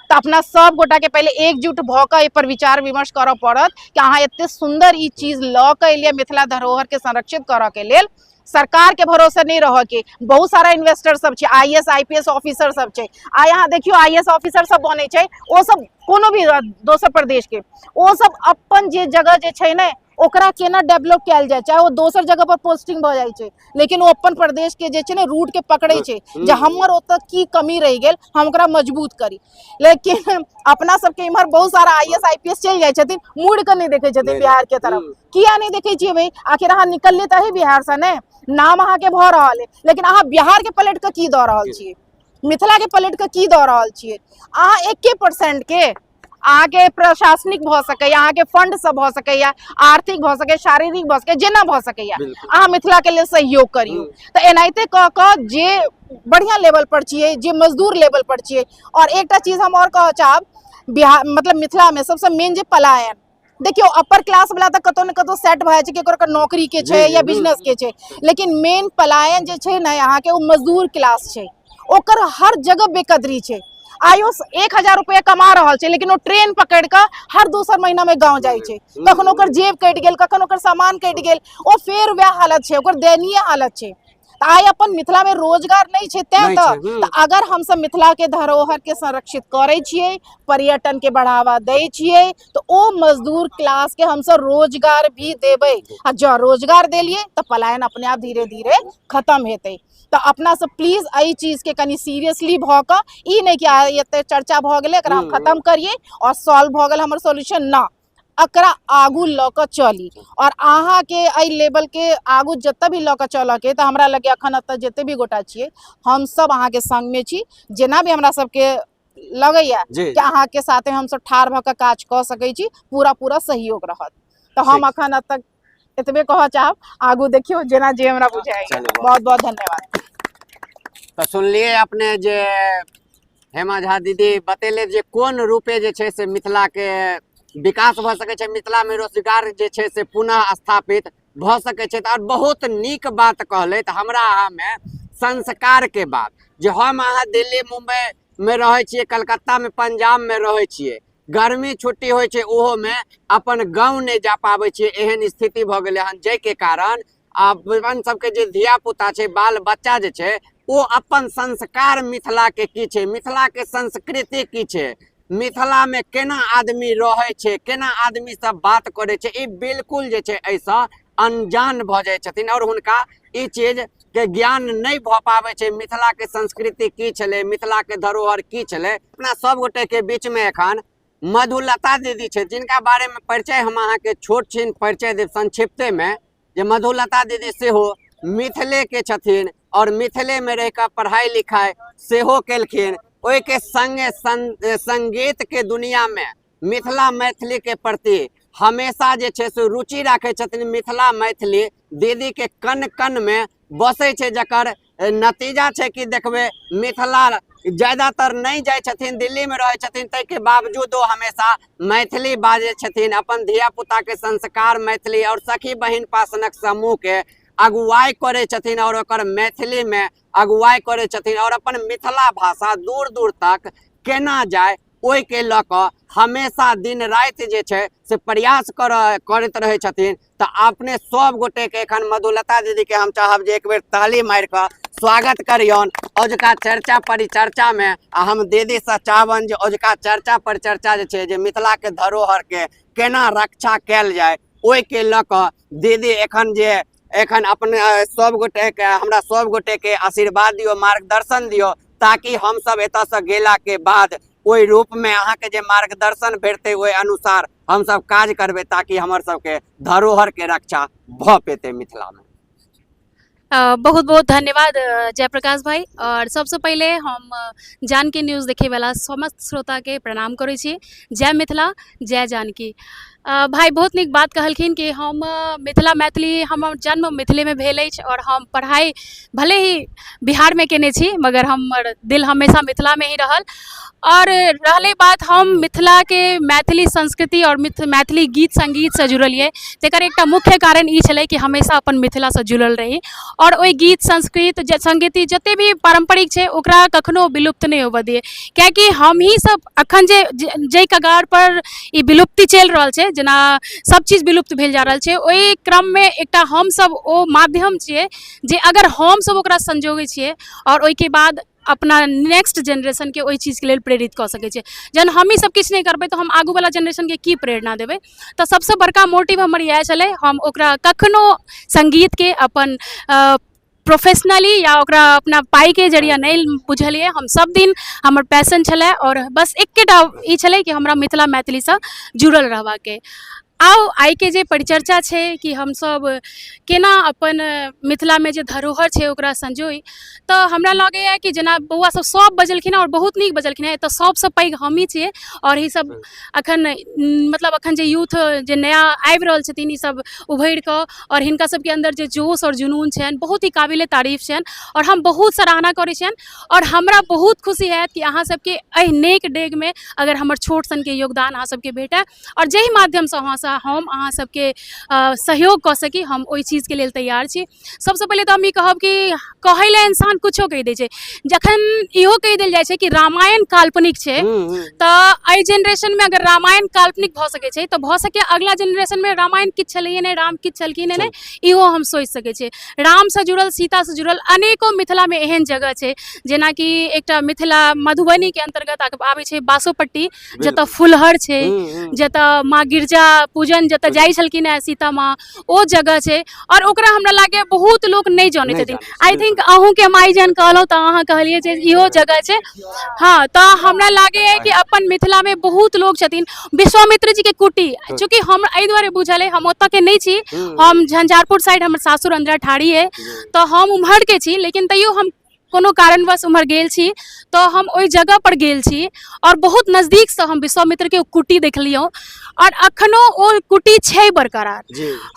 तऽ अपना सब गोटा के पहिले एकजुट भऽ कऽ एहि पर विचार विमर्श करऽ पड़त कि अहाँ एते सुंदर ई चीज लऽ कऽ एलियै मिथिला धरोहर के संरक्षित करऽ के लेल। सरकार के भरोसे नहीं रह के, बहुत सारा इन्वेस्टर सब छै, आईएएस आईपीएस ऑफिसर सब छै। आइ अहाँ देखियौ आईएएस ऑफिसर सब बनै छै, ओ सब कोनो भी दोसर प्रदेश के, ओ सब अपन जे जगह जे छै ने ओकरा केना डेवलप कयल जाय, चाहे ओ दोसर जगह पर पोस्टिंग भऽ जाइ छै, लेकिन ओ अपन प्रदेश के जे छै ने रूट के पकड़ै छै जे हमर ओतऽ की कमी रहि गेल, हम ओकरा मजबूत करी। लेकिन अपना सबके इम्हर बहुत सारा आईएएस आईपीएस चलि जाइ छथिन, मुड़ि कऽ नहि देखै छथिन बिहार के तरफ। किया नहि देखै छियै भाई? आखिर अहाँ निकललियै तऽ अही बिहार से ने, नाम अहाँके भऽ रहल है, लेकिन अहाँ बिहार के पलट कऽ की दऽ रहल छियै, मिथिला के पलट कऽ की दऽ रहल छियै? अहाँ 1% के अहाँके प्रशासनिक भऽ सकैया, अहाँके फंड सब भऽ सकैया, आर्थिक भऽ सकैया, शारीरिक भऽ सकैया, जेना भऽ सकैया, अहाँ मिथिला के लेल सहयोग करियौ। तऽ एनाहिते कऽ कऽ जे बढ़िया लेवल पर छियै, जे मजदूर लेवल पर छियै। और एकटा चीज हम और कहऽ चाहब, बिहार मतलब मिथिला में सबसँ मेन जे पलायन देखियौ, अपर क्लास वाला तऽ कतौ ने कतौ सेट भऽ जाइ छै कि ओकर नौकरी के छै या बिजनेस के छै, लेकिन मेन पलायन जे छै ने अहाँके ओ मजदूर क्लास छै, ओकर हर जगह बेकदरी छै। आइ ओ 1000 रुपया कमा रहल छै, लेकिन ओ ट्रेन पकड़ि कऽ हर दोसर महीना में गाँव जाइ छै, कखनो ओकर जेब कटि गेल, कखनो ओकर सामान कटि गेल, ओ फेर वएह हालत छै, ओकर दयनीय हालत छै। तऽ आइ अपन मिथिला में रोजगार नहि छै, तें तऽ अगर हमसब मिथिला के धरोहर के संरक्षित करै छियै, पर्यटन के बढ़ावा दै छियै, तऽ ओ मजदूर क्लास के हमसब रोजगार भी देबै, आ जँ रोजगार देलियै तऽ पलायन अपने आप धीरे धीरे खत्म हेतै। तऽ अपना सब प्लीज एहि चीज के कनि सीरियसली भऽ कऽ, ई नहि कि आइ एते चर्चा भऽ गेलै एकरा हम खत्म करियै और सॉल्व भऽ गेल हमर सोल्यूशन, ना, एकरा आगू लऽ कऽ चली। और अहाँके एहि लेवल के आगू जतऽ भी लऽ कऽ चलऽ के, तऽ हमरा लगैया अखन एतऽ जते भी गोटा छियै हमसब अहाँके संग में छी, जेना भी हमरा सबके लगैया कि अहाँके साथे हमसब ठाढ़ भऽ कऽ काज कऽ सकै छी, पूरा पूरा सहयोग रहत। तऽ हम अखन एतऽ एतबे कहऽ चाहब, आगू देखियौ जेना जे हमरा बुझाइया। बहुत बहुत धन्यवाद। तऽ सुनलियै अपने जे हेमा झा दीदी बतेले जे कोन रूपे जे छै से मिथिला के विकास भऽ सकै छै, मिथिला में रोजगार जे छै से पुनः स्थापित। भऽ सकै छै। आओर बहुत नीक बात कहलथि हमरा अहाँमे संस्कारके बात, जे हम अहाँ दिल्ली मुम्बईमे रहै छियै, कलकत्तामे, पंजाबमे रहै छियै, गर्मी छुट्टी होइ छै ओहोमे अपन गाँव नहि जा पाबै छियै, एहन स्थिति भऽ गेलै हन, जाहिके कारण अपन सबके जे धियापुता छै, बाल बच्चा जे छै, ओ अपन संस्कार मिथिलाके की छै, मिथिलाके संस्कृति की छै, मिथिलामे केना आदमी रहै छै, केना आदमी सब बात करै छै, ई बिल्कुल जे छै एहिसँ अनजान भऽ जाइ छथिन आओर हुनका ई चीजके ज्ञान नहि भऽ पाबै छै मिथिलाके संस्कृति की छलै, मिथिलाके धरोहर की छलै। अपना सब गोटेके बीचमे एखन मधुलता दीदी छै, जिनका बारेमे परिचय हम अहाँके छोट छिन परिचय देब संक्षिप्तेमे, जे मधुलता दीदी सेहो मिथिलेके छथिन आओर मिथिलेमे रहि कऽ पढ़ाइ लिखाइ सेहो केलखिन। ओहिके सङ्गे सङ्गीतके दुनिआमे मिथिला मैथिलीके प्रति हमेशा जे छै से रुचि राखै छथिन। मिथिला मैथिली दीदीके कण कणमे बसै छै, जकर नतीजा छै कि देखबै मिथिला ज्यादातर नहि जाइ छथिन, दिल्लीमे रहै छथिन, ताहिके बावजूद ओ हमेशा मैथिली बाजै छथिन। अपन धियापुताके संस्कार मैथिली आओर सखी बहिन पासनक समूहके अगुवाई करै छथिन आओर ओकर मैथिलीमे अगुवाई करै छथिन आओर अपन मिथिला भाषा दूर दूर तक केना जाय ओहिके लऽ कऽ हमेशा दिन राति जे छै से प्रयास करैत रहै छथिन। तऽ अपने सब गोटेके एखन मधुलता दीदीके हम चाहब जे एक बेर ताली मारि कऽ स्वागत करियौन अजुका चर्चा परिचर्चामे। आ हम दीदीसँ चाहबनि जे अजुका चर्चा परिचर्चा जे छै जे मिथिलाके धरोहरके केना रक्षा कयल जाय ओहिके लऽ कऽ दीदी एखन जे एखन अपने सब गोटेके हमरा सब गोटेके आशीर्वाद दियौ, मार्गदर्शन दियौ, ताकि हमसब एतऽसँ गेलाके बाद ओहि रूपमे अहाँके जे मार्गदर्शन भेटतै ओहि अनुसार हमसब काज करबै, ताकि हमर सबके धरोहरके रक्षा भऽ पेतै मिथिलामे। बहुत बहुत धन्यवाद जयप्रकाश भाई। और सबसे पहले हम जानकी न्यूज़ देखे वाला समस्त श्रोता के प्रणाम करै छी। जय मिथिला, जय जानकी। भाई बहुत नीक बात कहलखिन कि हम मिथिला मैथिली, हमर जन्म मिथिले में भेल अछि और हम पढ़ाई भले ही बिहार में केने छी मगर हमर दिल हमेशा मिथिला में ही रहल। और रहलै बात हम मिथिला के मैथिली संस्कृति और मैथिली गीत संगीत से जुड़ल ये, तेकर एकटा मुख्य कारण ई छलै कि हमेशा अपन मिथिला से जुड़ल रही और ओहि गीत संस्कृत संगीत जते भी पारंपरिक छै ओकरा कखनो विलुप्त नहि होबऽ दियै, कियाकि हमही सब अखन जे जाहि कगार पर ई विलुप्ति चलि रहल छै, जेना सब चीज विलुप्त भेल जा रहल छै, ओहि क्रममे एकटा हमसब ओ माध्यम छियै जे अगर हमसब ओकरा संजोगै छियै और ओहिके बाद अपना नेक्स्ट जेनरेशनके ओहि चीजके लेल प्रेरित कऽ सकै छियै। जहन हमही सब किछु नहि करबै तऽ हम आगूवला जेनरेशनके की प्रेरणा देबै? तऽ सबसँ बड़का मोटिव हमर इएह छलै। हम ओकरा कखनो सङ्गीतके अपन प्रोफेशनली या ओकरा अपना पाइके जरिया नहि बुझलियै। हम सब दिन हमर पैशन छलै और बस एकेटा ई छलै कि हमरा मिथिला मैथिलीसँ जुड़ल रहबाके। आउ आइके जे परिचर्चा छै कि हमसब केना अपन मिथिलामे जे धरोहर छै ओकरा संजोइ, तऽ हमरा लगैए कि जेना बौआ सब सब बजलखिन हँ आओर बहुत नीक बजलखिन हँ, एतऽ सबसँ पैघ हमही छियै आओर ई सब अखन मतलब अखन जे यूथ जे नया आबि रहल छथिन ई सब उभरि कऽ आओर हिनका सबके अन्दर जे जोश आओर जुनून छनि बहुत ही काबिले तारीफ छनि आओर हम बहुत सराहना करै छियनि। आओर हमरा बहुत खुशी हैत कि अहाँ सबके एहि नेक डेगमे अगर हमर छोट सनके योगदान अहाँ सबके भेटय आओर जाहि माध्यमसँ अहाँसँ हम अहाँ सबके सहयोग कऽ सकी, हम ओहि चीजके लेल तैयार छी। सबसँ पहिले तऽ हम ई कहब कि कहै लए इंसान कुछो कहि दै छै, जखन इहो कहि देल जाइ छै कि रामायण काल्पनिक छै तऽ एहि जेनरेशनमे अगर रामायण काल्पनिक भऽ सकै छै तऽ भऽ सकैए अगिला जेनरेशनमे रामायण किछु छलैए नहि, राम किछु छलखिन नहि, इहो हम सोचि सकै छियै। रामसँ जुड़ल, सीतासँ जुड़ल अनेको मिथिलामे एहन जगह छै, जेनाकि एकटा मिथिला मधुबनीके अन्तर्गत आबै छै बासोपट्टी, जतऽ फुलहर छै, जतऽ माँ गिरजा पूजन जतऽ जाइ छलखिन हेँ सीता माँ, ओ जगह छै और ओकरा हमरा लागैए बहुत लोक नहि जनैत छथिन। I think अहूँके माइ जहन कहलहुँ तऽ अहाँ कहलियै जे इहो जगह छै। हँ, तऽ हमरा लागैए कि अपन मिथिलामे बहुत लोक छथिन। विश्वामित्र जीके कुटी, चूँकि हम एहि दुआरे बुझल अइ, हम ओतऽके नहि छी, हम झंझारपुर साइड, हमर सासुर अंधरा ठाढ़ी अइ, तऽ हम उम्हरके छी, लेकिन तैयो हम कोनो कारणवश उम्हर गेल छी तऽ हम ओहि जगह पर गेल छी आओर बहुत नजदीकसँ हम विश्वामित्रके ओ कुटी देखलियौ आओर अखनो ओ कुटी छै बरकरार।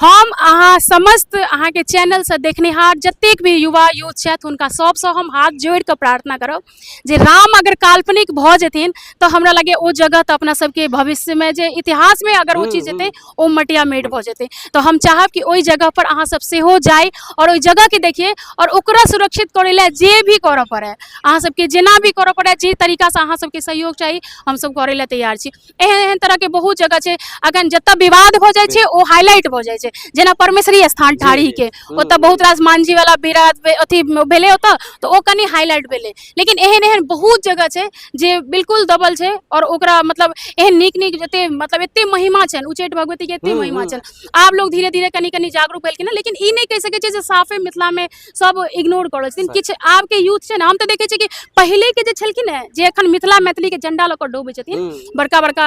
हम अहाँ समस्त अहाँके चैनलसँ देखनिहार जतेक भी युवा यूथ छथि हुनका सबसँ हम हाथ जोड़ि कऽ प्रार्थना करब जे राम अगर काल्पनिक भऽ जेथिन तऽ हमरा लगैए ओ जगह तऽ अपना सबके भविष्यमे जे इतिहासमे अगर ओ चीज जेतै ओ मटियामेट भऽ जेतै। तऽ हम चाहब कि ओहि जगह पर अहाँ सब सेहो जाइ आओर ओहि जगहके देखियै आओर ओकरा सुरक्षित करै लए जे भी करऽ पड़ै, अहाँ सबके जेना भी करऽ पड़ै, जे तरीकासँ अहाँ सबके सहयोग चाही, हमसब करै लए तैयार छी। एहन एहन तरहके बहुत जगह छै अखन जतऽ विवाद भऽ जाइ छै ओ हाईलाइट भऽ जाइ छै, जेना परमेश्वरी स्थान ठाढ़ीके ओतऽ बहुत रास मांझी वाला विवाद अथी भेलै ओतऽ, तऽ ओ कनि हाईलाइट भेलै। लेकिन एहन एहन बहुत जगह छै जे बिल्कुल दबल छै आओर ओकरा मतलब एहन नीक नीक जते मतलब एते महिमा छनि उच्चैठ भगवतीके, एते महिमा छनि। आब लोग धीरे धीरे कनि कनि जागरूक भेलखिन हँ, लेकिन ई नहि कहि सकै छियै जे साफे मिथिलामे सब इग्नोर कऽ रहल छथिन। किछु आबके यूथ छै ने, हम तऽ देखै छियै कि पहिलेके जे छलखिन हेँ जे एखन मिथिला मैथिलीके झण्डा लऽ कऽ डूबै छथिन, बड़का बड़का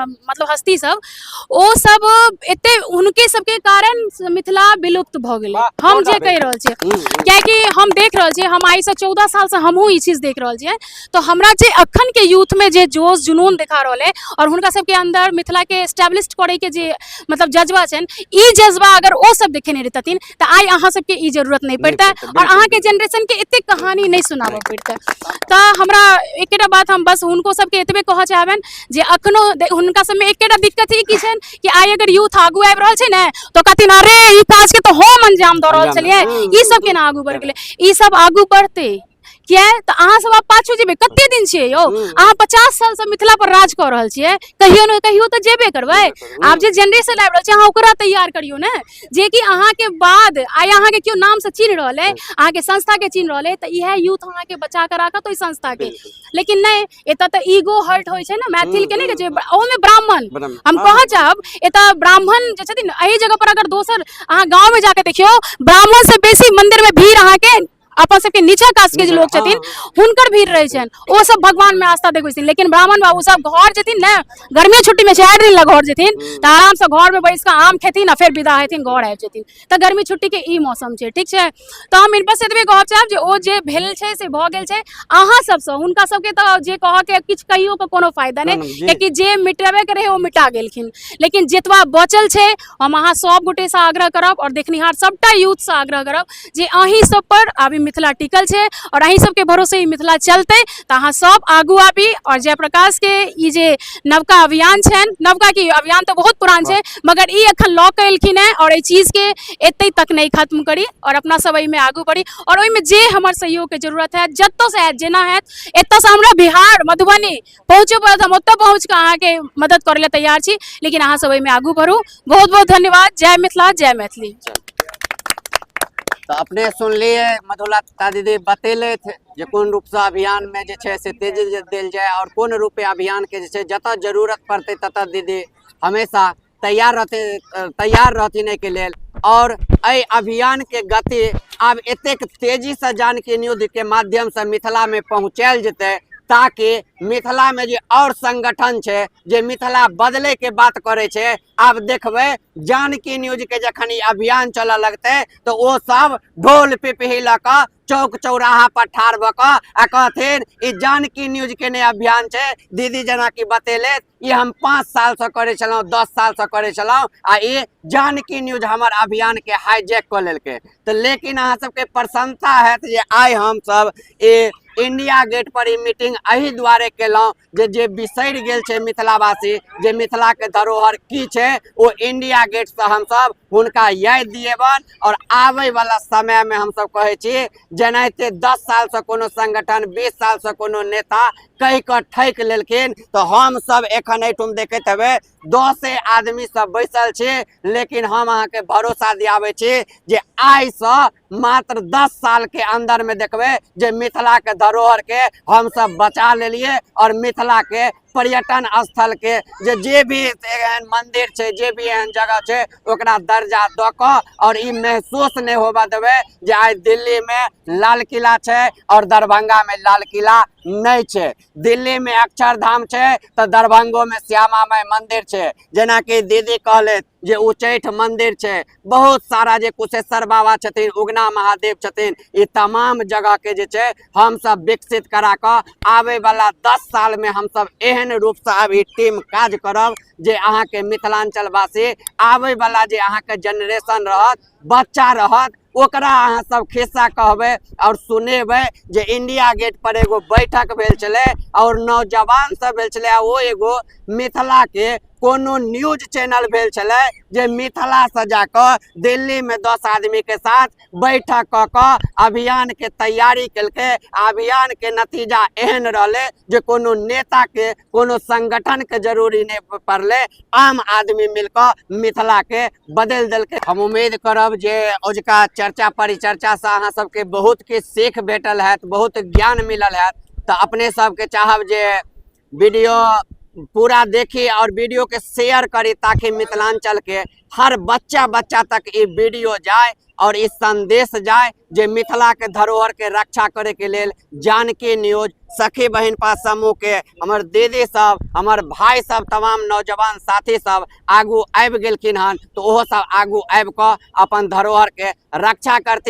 मतलब हस्ती सब, ओ सब एते हुनके सबके कारण मिथिला विलुप्त भऽ गेलै, हम जे कहि रहल छियै। कियाकि हम देख रहल छियै, हम आइसँ 14 सालसँ हमहूँ ई चीज देख रहल छियै, तऽ हमरा जे अखनके यूथमे जे जोश जुनून देखा रहल है आओर हुनका सबके अन्दर मिथिलाके एस्टेब्लिश करैके जे मतलब जज्बा छनि, ई जज्बा अगर ओ सब देखेने रहितथिन तऽ आइ अहाँ सबके ई जरूरत नहि पड़तै आओर अहाँके जेनरेशनके एतेक कहानी नहि सुनाबऽ पड़तै। तऽ हमरा एकेटा बात हम बस हुनको सबके एतबे कहऽ चाहबनि जे अखनो हुनका सबमे एकेटा दिक्कत ई की छनि कि आइ अगर यूथ आगू आबि रहल छै ने तऽ कहथिन अरे ई काजके तऽ हम अंजाम दऽ रहल छलियै, ई सब केना आगू बढ़ि गेलै? ई सब आगू बढ़तै किया? तऽ अहाँ सब आब पाछू जेबै। कते दिन छियै यौ? अहाँ 50 सालसँ मिथिला पर राज कऽ रहल छियै, कहियो ने कहियो तऽ जेबे करबै। आब जे जेनरेशन आबि रहल छै अहाँ ओकरा तैयार करियौ ने, जे कि अहाँके बाद आइ अहाँके केओ नामसँ चिन्ह रहल अइ, अहाँके संस्थाके चिन्ह रहल अइ, तऽ इएह यूथ अहाँके बचा कऽ राखत ओहि संस्थाके। लेकिन नहि, एतऽ तऽ ईगो हर्ट होइ छै ने मैथिलके, नहि कहै छै ओहोमे ब्राह्मण। हम कहऽ चाहब एतऽ ब्राह्मण जे छथिन एहि जगह पर अगर दोसर अहाँ गाँवमे जाके देखियौ, ब्राह्मण से बेसी मंदिरमे भीड़ अहाँके अपन सबके नीचा कास्ट के जे लोग छथिन हुनकर भीड़ रहै छनि, ओ सब भगवान में आस्था देखबै छथिन। लेकिन ब्राह्मण बाबू सब घर जेथिन ने गर्मी छुट्टी में 4 दिन लग घर जेथिन तऽ आराम से घर में बैस कऽ आम खेथिन आ फेर विदा हेथिन घर आबि जेथिन। तऽ गर्मी छुट्टी के ई मौसम छै, ठीक छै? तऽ हम बस एतबे कहऽ चाहब जे ओ जे भेल छै से भऽ गेल छै। अहाँ सबसँ हुनका सबके तऽ जे कहऽ के किछु कहियो के कोनो फायदा नहि, कियाकि जे मिटाबे के रहै ओ मिटा गेलखिन। लेकिन जतबा बचल छै हम अहाँ सब गोटेसँ आग्रह करब आओर देखनिहार सबटा यूथसँ आग्रह करब जे अहीं सब पर आब ई मिथिला टिकल छै और अहीं सबके भरोसे ई मिथिला चलतै। तऽ अहाँ सब आगू आबी और जयप्रकाश के ई जे नवका अभियान छनि, नवका की अभियान तऽ बहुत पुरान छै मगर ई एखन लऽ कऽ एलखिन हेँ, और एहि चीजके एतै तक नहि खत्म करी और अपना सब एहिमे आगू बढ़ी। और ओहिमे जे हमर सहयोगके जरूरत हैत, जतऽसँ हैत, जेना हैत, एतऽसँ हमरा बिहार मधुबनी पहुँचऽ पड़त, हम ओतऽ पहुँच कऽ अहाँके मदद करै लए तैयार छी, लेकिन अहाँ सब एहिमे आगू बढ़ू। बहुत बहुत धन्यवाद। जय मिथिला, जय मैथिली। तऽ अपने सुनलियै मधुलता दीदी बतेलथि जे कोन रूपसँ अभियानमे जे छै से तेजी देल जाय आओर कोन रूपे अभियानके जे छै जतऽ जरूरत पड़तै ततऽ दीदी हमेशा तैयार रहते तैयार रहथिन एहिके लेल। और एहि अभियानके गति आब एतेक तेजीसँ जानकी न्यूजके माध्यमसँ मिथिलामे पहुँचायल जेतै ताकि मिथिलामे जे और संगठन छै जे मिथिला बदलैके बात करै छै, आब देखबै जानकी न्यूजके जखन ई अभियान चलऽ लगतै तऽ ओ सब ढोल पिपही लऽ कऽ चौक चौराहा पर ठाढ़ भऽ कऽ आ कहथिन ई जानकी न्यूज के नहि अभियान छै, दीदी जेनाकि बतेले ई हम 5 सालसँ करै छलहुँ, 10 सालसँ करै छलहुँ आ ई जानकी न्यूज हमर अभियानके हाईजैक कऽ लेलकै। तऽ लेकिन अहाँ सबके प्रसन्नता हैत जे आइ हमसब ई इंडिया गेट पर ई मीटिंग एहि दुआरे केलहुँ जे जे बिसरि गेल छै मिथिलावासी जे मिथिलाके धरोहर की छै ओ इंडिया गेटसँ हमसब हुनका याद दिएबनि। और आबै वाला समय में हमसब कहै छी जेनाहिते 10 सालसँ कोनो संगठन 20 सालसँ कोनो नेता कहि कऽ ठकि लेलखिन, तऽ हमसब एखन एहिठाम देखैत हेबै 10 आदमी सब बैसल छी, लेकिन हम अहाँके भरोसा दियाबै छी जे आइसँ मात्र 10 साल के अंदर में देखबै जे मिथिला के धरोहर के हमसब बचा लेलियै और मिथिला के पर्यटन स्थल के जे जे भी एहन मंदिर छै, जे भी एहन जगह छै ओकरा दर्जा दऽ कऽ और ई महसूस नहि होबऽ देबै जे आइ दिल्ली में लाल किला छै और दरभंगा में लाल किला नहि छै, दिल्ली में अक्षरधाम छै तऽ दरभंगो में श्यामा माई मंदिर छै। जेनाकि दीदी कहलथि जे उच्चैठ मंदिर छै, बहुत सारा जे कुशेश्वर बाबा छथिन, उगना महादेव छथिन, ई तमाम जगह के जे छै हमसब विकसित करा कऽ आबै वाला 10 साल में हमसब एहन रूपसँ आब ई टीम काज करब जे अहाँके मिथिलांचल वासी आबै वाला जे अहाँके जेनरेशन रहत, बच्चा रहत, ओकरा अहाँ सब खिस्सा कहबै और सुनेबै जे इंडिया गेट पर एगो बैठक भेल छलै और नौजवान सब भेल छलै, आ ओ एगो मिथिला के कोनो न्यूज चैनल भेल छलै जे मिथिला से जाकऽ दिल्ली में 10 आदमी के साथ बैठक कऽ कऽ अभियान के तैयारी केलकै। अभियान के नतीजा एहन रहलै जे कोनो नेता के, कोनो संगठन के जरूरी नहि पड़लै, आम आदमी मिलकऽ मिथिला के बदलि देलकै। हम उम्मीद करब जे अजुका चर्चा परिचर्चा से अहाँ सबके बहुत किछु सीख भेटल हैत, बहुत ज्ञान मिलल हैत। तऽ अपने सबके चाहब जे वीडियो पूरा देखी और वीडियो के शेयर करी ताकि मिथिलांचल के हर बच्चा बच्चा तक ई वीडियो जाए और ई संदेश जाए जे मिथिला के धरोहर के रक्षा करे के लेल जानकी न्यूज, सखी बहिनपा समूह के हमर दीदी सब, हमर भाई सब, तमाम नौजवान साथी सब आगू आबि गेलखिन हन, तऽ ओहो सब आगू आबि कऽ अपन धरोहर के रक्षा करथिन।